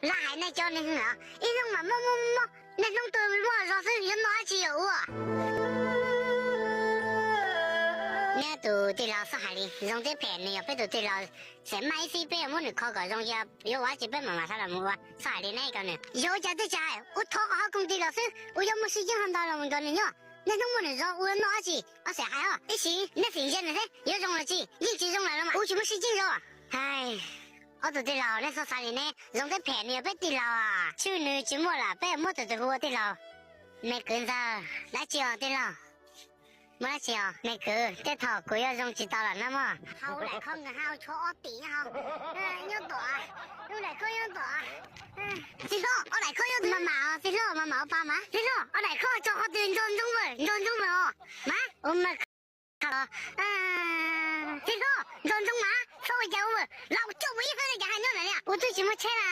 Lam hais nej cov neeg os, ib hnub mas mob mob mob, niaj hnub tuaj muaj zog xwb yuav noj dab tsi ua? Neb tus tij laug txhob hais li, Zoo twb phem nws yog peb tus tij laug, txawm maj ib xib peb yuav muab nws kho kom zoo, yog yuav ua dab tsi peb mam mam sawv los mus ua, txhob hais li neb cov neeg. Yog ua cas twb tsis hais, ua thov kom ho koom tij laug xwb, ua yog muaj sib ceeb ho ntau los mus nrog nws nyob, niaj hnub muaj nws zog ua noj dab tsi, ob xeem hais os, ib sim neb xim ntsia nws thiab yuav zoo los tsis, yeej tsis zoo lawm los mas ua tsis muaj sib ceeb zoo. Hais, ob tug tij laug neb txhob xav li neb, Zoo twb phem nws yog peb tij laug, tshwj nws tsis muaj lawm peb muab tus twg hu ua tij laug? Me kwv ntxawg, dab tsi os tij laug? Muaj dab tsi os me kwv, tej thaum kuv yuav zoo tsis tau lawm na mog. Hauv daim khob nkawd haj tshuav ob tim nyob hauv. Nyob tom, lub daim khob nyob tom. Tij laug, ob daim khob nyob tom, mas mam os tij laug, mas mam ua pa mas. Tij laug, ob daim khob tso qhov twg? Nco ntsoov vawm, nco ntsoov vawm os. Mas ua mas, tij laug, nco ntsoov mas txhob ua cas ua vawm, los coj mus ib feeb li cas hais nyob ntawm li. Ua twb tsis muaj tsheb na.